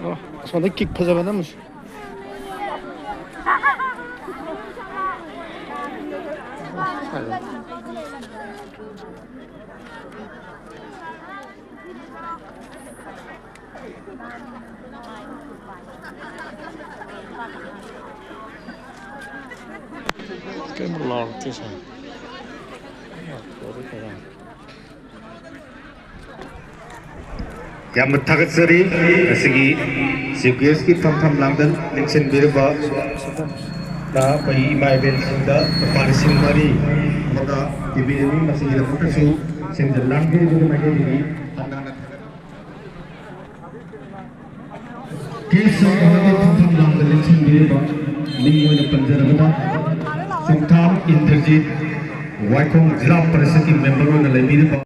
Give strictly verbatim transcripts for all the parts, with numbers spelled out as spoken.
ꯑꯣ, ꯑꯁꯣꯝꯗ ꯀꯤꯛ ꯐꯖꯕꯅ ꯑꯃꯁꯨ꯫ ꯀꯩꯝ ꯂꯥꯎꯔꯛꯇꯦ ꯁꯥꯔ꯫ ꯌꯥꯝꯅ ꯊꯥꯒꯠꯆꯔꯤ꯫ ꯉꯁꯤꯒꯤ ꯆꯤꯐ ꯒꯦꯁꯀꯤ ꯐꯝꯐꯝ ꯂꯥꯡꯗ ꯂꯦꯡꯁꯤꯟꯕꯤꯔꯤꯕ ꯑꯩꯈꯣꯏ ꯏꯃꯥ ꯏꯕꯦꯟꯁꯤꯡꯗ ꯂꯨꯄꯥ ꯂꯤꯁꯤꯡ ꯃꯔꯤ ꯑꯃꯒ ꯄꯤꯕꯤꯔꯤꯕꯅꯤ꯫ ꯃꯁꯤꯒꯤꯗꯃꯛꯇꯁꯨ ꯁꯦꯝꯖ ꯂꯥꯡꯕꯤꯔꯤꯕ ꯃꯥꯏꯀꯩꯗꯒꯤ ꯍꯟꯅ ꯍꯟꯅ ꯊꯥꯒꯠ ꯀꯦꯁ ꯑꯃꯒꯤ ꯐꯝꯐꯝ ꯂꯥꯡꯗ ꯂꯦꯡꯁꯤꯟꯕꯤꯔꯤꯕ ꯃꯤꯡ ꯑꯣꯏꯅ ꯄꯟꯖꯔꯕꯗ, ꯆꯣꯡꯊꯥꯝ ꯏꯟꯗ꯭ꯔꯖꯤꯠ, ꯋꯥꯏꯈꯣꯡ ꯖꯤꯂꯥ ꯄꯔꯤꯁꯠꯀꯤ ꯃꯦꯝꯕꯔ ꯑꯣꯏꯅ ꯂꯩꯕꯤꯔꯤꯕ꯫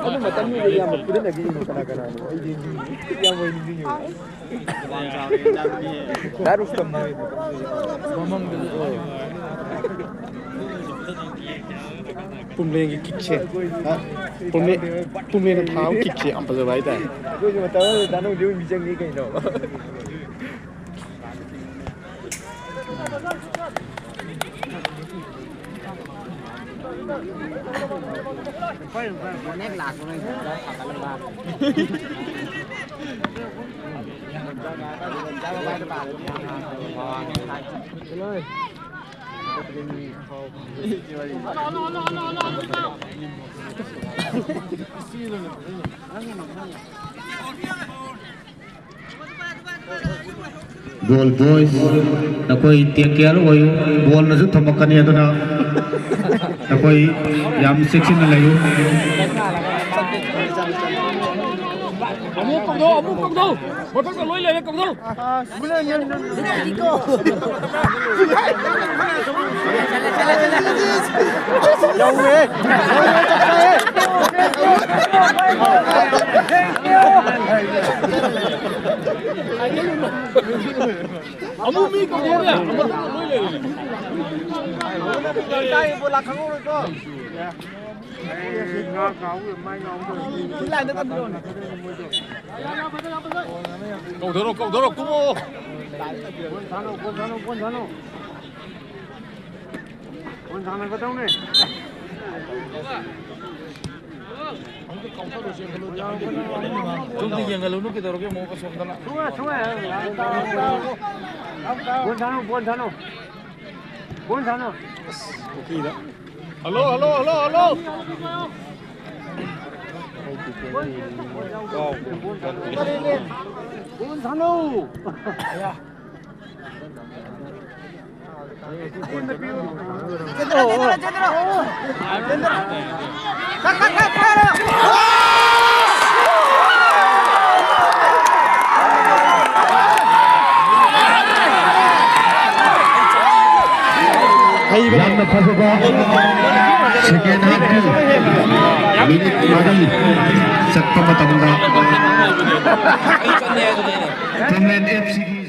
ꯑꯗꯨ ꯃꯇꯝꯗꯨꯗ ꯏꯌꯥꯝꯕ ꯐꯨꯗꯠꯅꯈꯤꯕꯅꯤ ꯀꯅꯥ ꯀꯅꯥꯅꯣ? ꯑꯩꯗꯤ ꯅꯤꯡꯁꯤꯡꯉꯤ꯫ ꯏꯌꯥꯝꯕ ꯍꯣꯏ ꯅꯤꯡꯁꯤꯡꯉꯤꯕ? ꯗꯥ ꯔꯨꯁꯇꯝ ꯍꯣꯏ ꯃꯇꯝꯗꯨꯗ꯫ ꯃꯃꯥꯡꯗꯁꯨ ꯄꯨꯝꯂꯦꯟꯒꯤ ꯀꯤꯛꯁꯦ꯫ ꯄꯨꯝꯂꯦꯟ, ꯄꯨꯝꯂꯦꯟꯅ ꯊꯥꯕ ꯀꯤꯛꯁꯦ ꯌꯥꯝ ꯐꯖꯕ ꯍꯥꯏꯇꯥꯔꯦ꯫ ꯑꯩꯈꯣꯏꯁꯨ ꯃꯇꯝ ꯑꯃꯗ ꯗꯥ ꯅꯧꯗꯦ ꯍꯣꯏ ꯃꯤꯆꯪꯅꯤ ꯀꯩꯅꯣ꯫ ꯒꯣꯜ ꯕꯣꯏꯁ, ꯅꯈꯣꯏ ꯇꯦꯛ ꯀꯤꯌꯔ ꯑꯣꯏꯌꯨ꯫ ꯕꯣꯜꯅꯁꯨ ꯊꯣꯝꯃꯛꯀꯅꯤ, ꯑꯗꯨꯅ ꯅꯈꯣꯏ ꯌꯥꯝ ꯆꯦꯛꯁꯤꯟꯅ ꯂꯩꯌꯨ꯫ ꯑꯃꯨꯛ ꯀꯧꯗꯧ, ꯑꯃꯨꯛ ꯀꯧꯗꯧ꯫ ꯃꯊꯛꯇ ꯂꯣꯏ ꯂꯩꯔꯦ, ꯀꯧꯗꯧ꯫ ꯌꯧꯔꯦ꯫ ꯌꯧꯔꯦ, ꯆꯞ ꯆꯥꯏꯌꯦ꯫ ꯑꯃꯨꯛ ꯃꯤ ꯀꯧꯊꯣꯛꯑꯒ ꯑꯃꯨꯛ ꯂꯣꯏ ꯂꯩꯔꯦ꯫ ꯇꯥꯏꯌꯦ, ꯕꯣꯂꯥ ꯈꯪꯍꯧꯔꯣꯏꯀꯣ꯫ ꯀꯧꯊꯔꯣ, ꯀꯧꯊꯔꯣ, ꯀꯨꯝꯃꯣ꯫ ꯕꯣꯟ ꯁꯥꯟꯅꯒꯗꯧꯅꯦ꯫ ꯁꯣꯝꯗ ꯌꯦꯡꯍꯜꯂꯨꯅꯨ, ꯀꯩꯗꯧꯔꯒꯦ? ꯑꯃꯨꯛ ꯑꯁꯣꯝꯗꯅ꯫ ꯕꯣꯟ ꯁꯥꯟꯅꯧ, ꯕꯣꯟ ꯁꯥꯟꯅꯧ꯫ ꯕꯣꯟ ꯁꯥꯟꯅꯧ꯫ ꯄꯨꯈ꯭ꯔꯤꯗ꯫ Hello, hello, hello, hello. ꯕꯣꯟ ꯁꯥꯟꯅꯧ꯫ ꯌꯥꯝꯅ ꯐꯖꯕ second half ꯀꯤ minute ꯃꯔꯤ ꯆꯠꯄ ꯃꯇꯝꯗ Tamland F C ꯒꯤ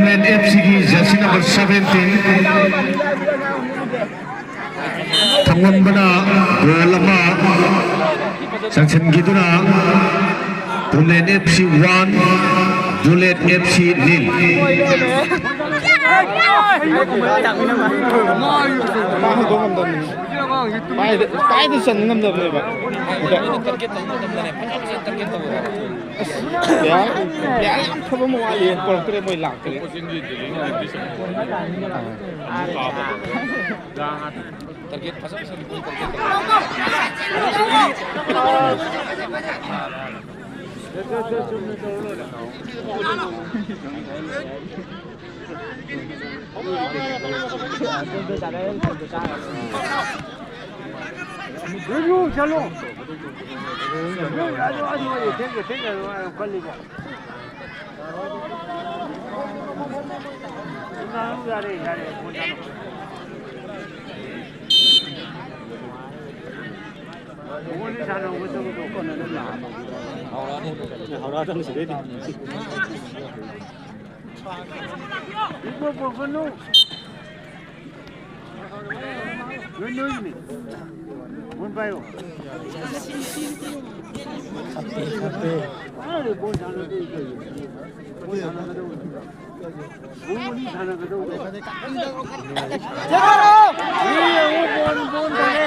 ꯑꯦꯐ ꯁꯤꯒꯤ ꯖꯔꯁꯤ ꯅꯝꯕꯔ ꯁꯚꯦꯟꯇꯤꯟ ꯊꯥꯡꯉꯣꯟꯕꯅ ꯒꯣꯜ ꯑꯃ ꯆꯟꯁꯤꯟꯈꯤꯗꯨꯅ bullet F C one, bullet F C nil. ꯄꯥꯏꯗ ꯆꯟ ꯉꯝꯗꯕꯅꯦꯕ꯫ ꯑꯁ, ꯄ꯭ꯂꯦꯌꯥꯔ, ꯄ꯭ꯂꯦꯌꯥꯔ ꯌꯥꯝ ꯐꯕ ꯑꯃ ꯋꯥꯠꯂꯤ, ꯄꯨꯔꯛꯇ꯭ꯔꯦ, ꯃꯣꯏ ꯂꯥꯛꯇ꯭ꯔꯦ꯫ ꯍꯧꯔꯛꯑꯗꯝꯅꯤ ꯁꯤꯗꯩꯗꯤ꯫ ꯅꯣꯏ, ꯅꯣꯏꯒꯤꯅꯤ꯫ ꯕꯣꯜ ꯄꯥꯏꯌꯣ꯫ ꯀꯥꯏꯗꯩ ꯕꯣꯜ ꯁꯥꯟꯅꯗꯣꯏ ꯀꯩꯅꯣ? ꯕꯣꯜ ꯁꯥꯟꯅꯒꯗꯧꯕꯅꯤ꯫ ꯕꯣꯜ ꯑꯅꯤ ꯁꯥꯟꯅꯒꯗꯧꯕ꯫ ꯃꯤ ꯌꯦꯡꯉꯨ, ꯕꯣꯜ, ꯕꯣꯜ ꯇꯧꯔꯦ꯫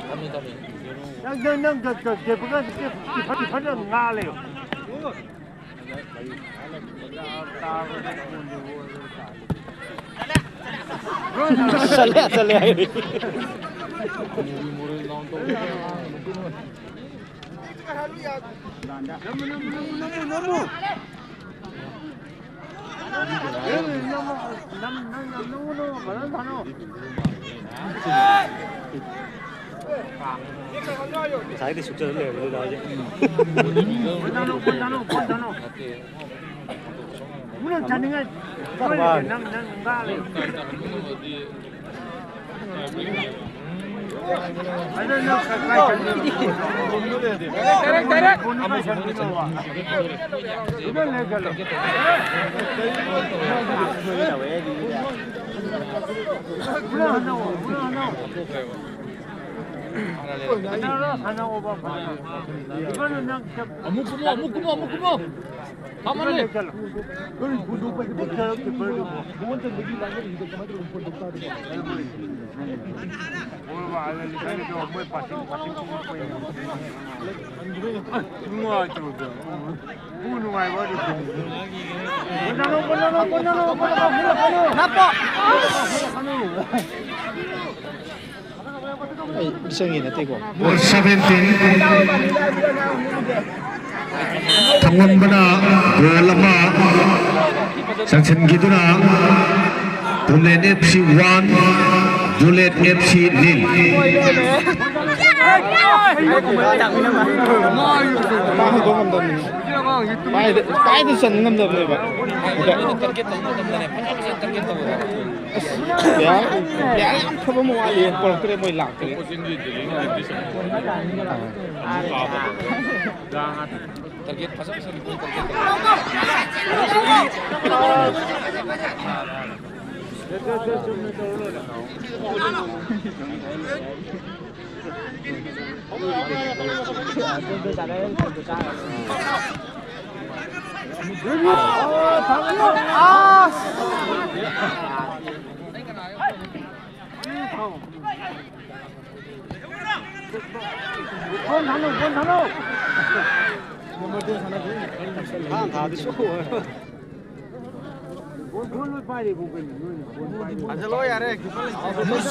ꯊꯝꯃꯤ, ꯊꯝꯃꯤ꯫ ꯅꯪ, ꯅꯪ, ꯅꯪ, ꯅꯪ, ꯅꯪ, ꯅꯪ, ꯅꯪ ꯉꯥ ꯂꯩꯌꯣ꯫ ꯆꯠꯂꯦ, ꯆꯠꯂꯦ ꯍꯥꯏꯔꯤ꯫ ꯅꯝꯃꯨ, ꯅꯝꯃꯨ, ꯅꯝꯃꯨ, ꯅꯝꯃꯨ, ꯅꯝꯃꯨ꯫ ꯉꯁꯥꯏꯗꯤ ꯁꯨꯛꯆꯠ ꯂꯩꯔꯕꯅꯤꯗ ꯍꯧꯖꯤꯛ꯫ ꯅꯪ, ꯅꯪ, ꯅꯪ ꯉꯥ ꯂꯩ꯫ ꯑꯃꯨꯛ ꯀꯨꯝꯃꯣ, ꯑꯃꯨꯛ ꯀꯨꯝꯃꯣ, ꯑꯃꯨꯛ ꯀꯨꯝꯃꯣ꯫ ꯐꯝꯃꯜꯂꯦ꯫ ꯅꯨꯡꯉꯥꯏꯇ꯭ꯔꯣ? ꯅꯨꯡꯉꯥꯏꯕ꯫ ꯅꯞꯄꯣ꯫ ꯑꯩ ꯃꯤꯆꯪꯒꯤ ꯅꯠꯇꯦꯀꯣ꯫ ꯁꯚꯦꯟꯇꯤꯟ꯫ ꯊꯥꯡꯉꯝꯕꯅ ꯒꯣꯜ ꯑꯃ ꯆꯟꯁꯤꯟꯈꯤꯗꯨꯅ Pumlen F C one, bullet F C nil. ꯄꯥꯏꯗ, ꯄꯥꯏꯗ ꯆꯟ ꯉꯝꯗꯕꯅꯦꯕ꯫ ꯑꯁ, ꯄ꯭ꯂꯦꯌꯥꯔ, ꯄ꯭ꯂꯦꯌꯥꯔ ꯌꯥꯝ ꯐꯕ ꯑꯃ ꯋꯥꯠꯂꯤ, ꯄꯨꯔꯛꯇ꯭ꯔꯦ, ꯃꯣꯏ ꯂꯥꯛꯇ꯭ꯔꯦ꯫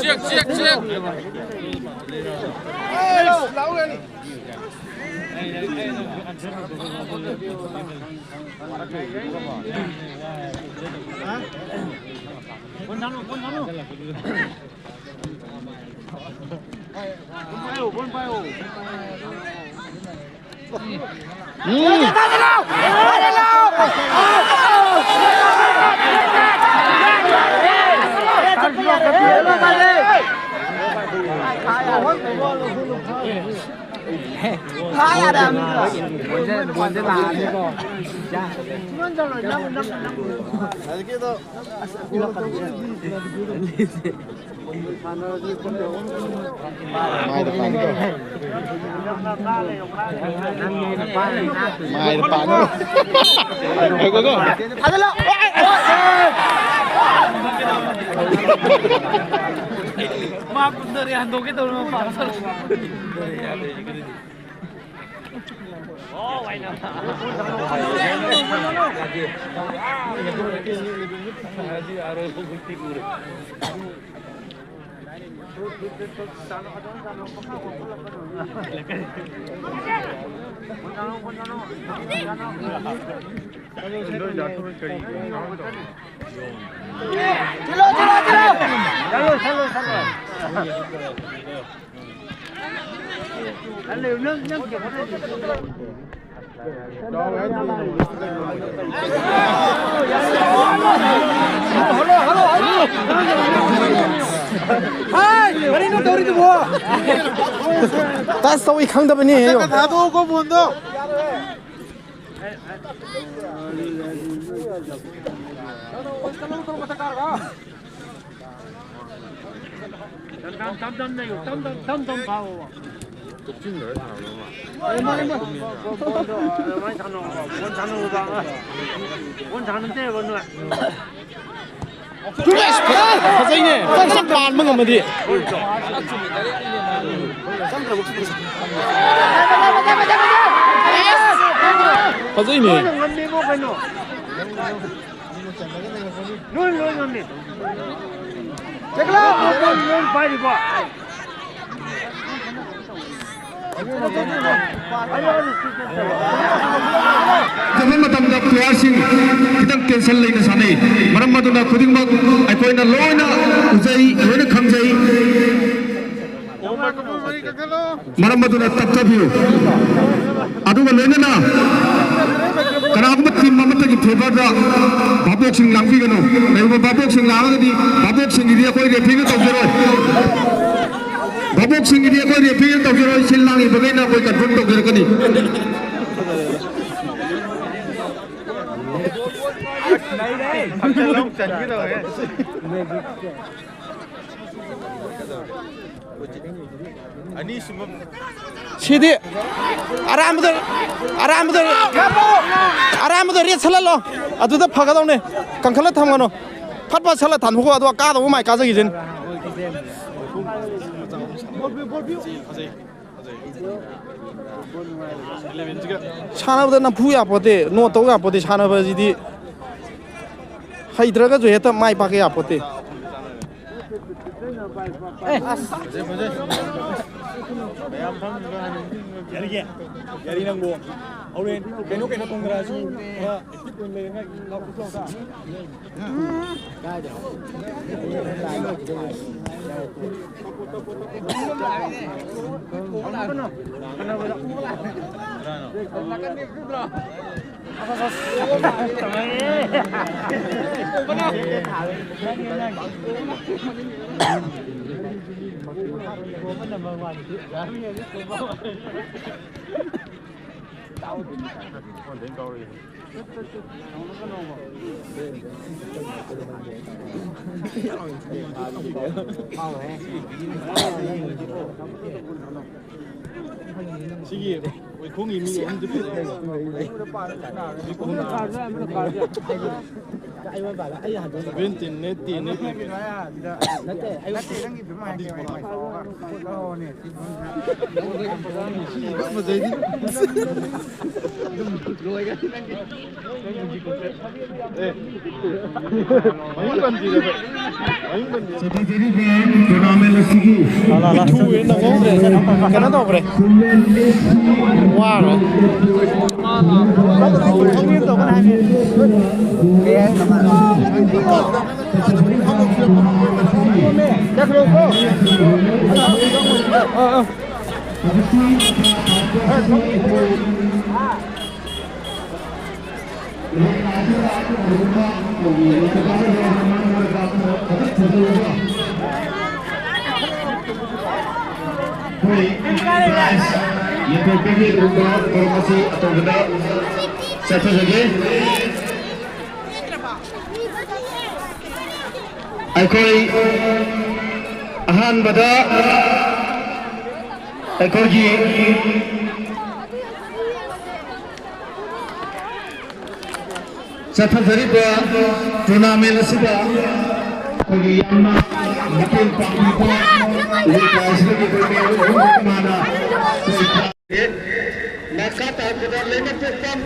Check, check, check. ꯐꯥ ꯌꯥꯗꯕꯅꯤꯀꯣ꯫ ꯕꯣꯟꯁꯦ, ꯕꯣꯟꯁꯦ ꯂꯥꯛꯑꯅꯤꯀꯣ꯫ ꯃꯥꯏꯗ ꯄꯥꯟꯒꯦ꯫ ꯃꯥꯏꯗ ꯄꯥꯟꯒꯦ꯫ ꯉꯥꯏꯈꯣꯀꯣ꯫ ꯊꯥꯖꯤꯜꯂꯣ꯫ ꯃꯥ ꯀꯨꯝꯊꯔꯦ, ꯍꯟꯗꯣꯛꯀꯦ ꯇꯧꯔꯦ, ꯃꯄꯥꯟ ꯊꯣꯛꯂꯛꯑꯦ꯫ ꯍꯥꯏ! ꯀꯔꯤꯅꯣ ꯇꯧꯔꯤꯗꯨꯕꯣ? ꯇꯁ ꯇꯧꯏ ꯈꯪꯗꯕꯅꯤ ꯍꯥꯏꯌꯣ꯫ ꯊꯥꯗꯣꯛꯑꯣꯀꯣ ꯕꯣꯟꯗꯣ꯫ ꯇꯝ ꯇꯝ ꯇꯝ ꯇꯝ ꯂꯩꯌꯨ, ꯇꯝ ꯇꯝ ꯇꯝ ꯇꯝ ꯐꯥꯎꯕ꯫ ꯇꯨꯞꯁꯤꯟꯅꯔ ꯁꯥꯟꯅꯕ ꯃꯥꯜꯂꯦ꯫ ꯑꯗꯨꯃꯥꯏꯅ ꯁꯥꯟꯅꯧ, ꯕꯣꯜ ꯁꯥꯟꯅꯧꯕ꯫ ꯕꯣꯜ ꯁꯥꯟꯅꯗꯦꯕ ꯅꯣꯏ꯫ ꯐꯖꯩꯅꯦ꯫ ꯆꯞ ꯄꯥꯟꯕ ꯉꯝꯃꯗꯤ꯫ ꯐꯖꯩꯅꯦ꯫ ꯂꯣꯏꯅ ꯉꯝꯃꯦꯕꯣ ꯀꯩꯅꯣ꯫ ꯂꯣꯏ, ꯂꯣꯏ ꯉꯝꯃꯦ꯫ ꯂꯣꯏ, ꯂꯣꯏ ꯄꯥꯏꯔꯤꯕꯣ꯫ ꯁꯥꯟꯅꯕ ꯃꯇꯝꯗ ꯄ꯭ꯂꯦꯌꯥꯔꯁꯤꯡ ꯈꯤꯇꯪ ꯇꯦꯟꯁꯟ ꯂꯩꯅ ꯁꯥꯟꯅꯩ꯫ ꯃꯔꯝ ꯑꯗꯨꯅ ꯈꯨꯗꯤꯡꯃꯛ ꯑꯩꯈꯣꯏꯅ ꯂꯣꯏꯅ ꯎꯖꯩ, ꯂꯣꯏꯅ ꯈꯪꯖꯩ꯫ ꯃꯔꯝ ꯑꯗꯨꯅ ꯇꯞꯊꯕꯤꯌꯨ꯫ ꯑꯗꯨꯒ ꯂꯣꯏꯅꯅ ꯀꯅꯥꯒꯨꯝꯕ ꯇꯤꯝ ꯑꯃꯠꯇꯒꯤ ꯐꯦꯚꯔꯗ ꯚꯥꯕꯣꯛꯁꯤꯡ ꯂꯥꯡꯕꯤꯒꯅꯨ꯫ ꯀꯔꯤꯒꯨꯝꯕ ꯚꯥꯕꯣꯛꯁꯤꯡ ꯂꯥꯡꯉꯒꯗꯤ ꯚꯥꯕꯣꯛꯁꯤꯡꯒꯤꯗꯤ ꯑꯩꯈꯣꯏ ꯔꯦꯐ꯭ꯔꯤꯅ ꯇꯧꯖꯔꯣꯏ꯫ ꯚꯥꯕꯣꯛꯁꯤꯡꯒꯤꯗꯤ ꯑꯩꯈꯣꯏ ꯔꯦꯐ꯭ꯔꯤ ꯇꯧꯖꯔꯣꯏ, ꯁꯤꯜ ꯂꯥꯡꯉꯤꯕꯈꯩꯅ ꯑꯩꯈꯣꯏ ꯀꯟꯐꯥꯔꯝ ꯇꯧꯖꯔꯛꯀꯅꯤ꯫ ꯑꯅꯤꯁꯨꯕ꯫ ꯁꯤꯗꯤ ꯑꯔꯥꯟꯕꯗ, ꯑꯔꯥꯟꯕꯗ, ꯑꯔꯥꯟꯕꯗ ꯔꯦꯠ ꯁꯠꯍꯜꯂꯣ꯫ ꯑꯗꯨꯗ ꯐꯒꯗꯧꯅꯦ꯫ ꯀꯟꯈꯠꯂ ꯊꯝꯒꯅꯨ꯫ ꯐꯠ ꯐꯠ ꯁꯠꯂ ꯊꯥꯟꯊꯣꯛꯈꯣ꯫ ꯑꯗꯨꯒ ꯀꯥꯗꯧꯕ ꯃꯥꯏ ꯀꯥꯖꯈꯤꯁꯤꯅꯤ꯫ ꯁꯥꯟꯅꯕꯗ ꯅꯝꯐꯨ ꯌꯥꯄꯣꯠꯇꯦ, ꯅꯣꯠ ꯇꯧ ꯌꯥꯄꯣꯠꯇꯦ꯫ ꯁꯥꯟꯅꯕꯁꯤꯗꯤ ꯍꯩꯇ꯭ꯔꯒꯁꯨ ꯍꯦꯛꯇ ꯃꯥꯏ ꯄꯥꯛꯀꯦ ꯌꯥꯄꯣꯠꯇꯦ꯫ ꯌꯥꯔꯤꯒꯦ? ꯌꯥꯔꯤ ꯅꯪꯕꯨ꯫ ꯍꯣꯔꯦꯟ ꯀꯩꯅꯣ ꯀꯩꯅꯣ ꯇꯧꯅꯔꯁꯨ ꯈꯔ ꯑꯦꯛꯇꯤꯚ ꯑꯣꯏꯅ ꯂꯩꯔꯒ ꯂꯥꯎ ꯈꯣꯠꯂꯣ꯫ ꯁꯤꯒꯤ ꯑꯩꯈꯣꯏ ꯈꯣꯡꯒꯤ ꯃꯤ ꯑꯍꯨꯝꯁꯦ ꯐꯖꯩ꯫ ꯁꯚꯦꯟꯇꯤꯟꯅꯦ, ꯇꯦꯟꯅꯦ꯫ ꯁꯤꯁꯨ ꯐꯖꯩꯅꯤ꯫ ꯑꯦ, ꯃꯌꯨꯝ ꯄꯟꯗ꯭ꯔꯤꯕ꯫ ꯃꯌꯨꯝ ꯄꯟꯗ꯭ꯔꯤꯕ꯫ ꯆꯠꯊꯖꯔꯤꯕ ꯇꯣꯔꯅꯥꯃꯦꯟ ꯑꯁꯤꯒꯤ ꯊꯨꯑꯦ, ꯅꯪꯍꯧꯗ꯭ꯔꯦ꯫ ꯀꯩꯅꯣ ꯇꯧꯈ꯭ꯔꯦ꯫ ꯋꯥꯔꯦ꯫ ꯑꯩꯈꯣꯏ prize ꯌꯦꯟꯊꯣꯛꯄꯒꯤ ꯑꯗꯨꯒꯨꯝꯕ ꯊꯧꯔꯝ ꯑꯁꯤ ꯑꯇꯧꯕꯗ ꯆꯠꯊꯖꯒꯦ꯫ ꯑꯩꯈꯣꯏ ꯑꯍꯥꯟꯕꯗ ꯑꯩꯈꯣꯏꯒꯤ ꯆꯠꯊꯖꯔꯤꯕ tournament ꯑꯁꯤꯗ ꯑꯩꯈꯣꯏꯒꯤ ꯌꯥꯝꯅ ꯃꯇꯦꯡ ꯄꯥꯡꯕꯤꯕ ꯂꯩꯀꯥꯏ ꯑꯁꯤꯗꯒꯤ ꯑꯩꯈꯣꯏ ꯃꯌꯥꯝ ꯑꯍꯨꯝ ꯃꯥꯅ ꯑꯩꯈꯣꯏ ꯅꯥꯀꯥ ꯇꯥꯔꯛꯄꯗ ꯂꯩꯃ ꯄꯣꯛꯄꯝ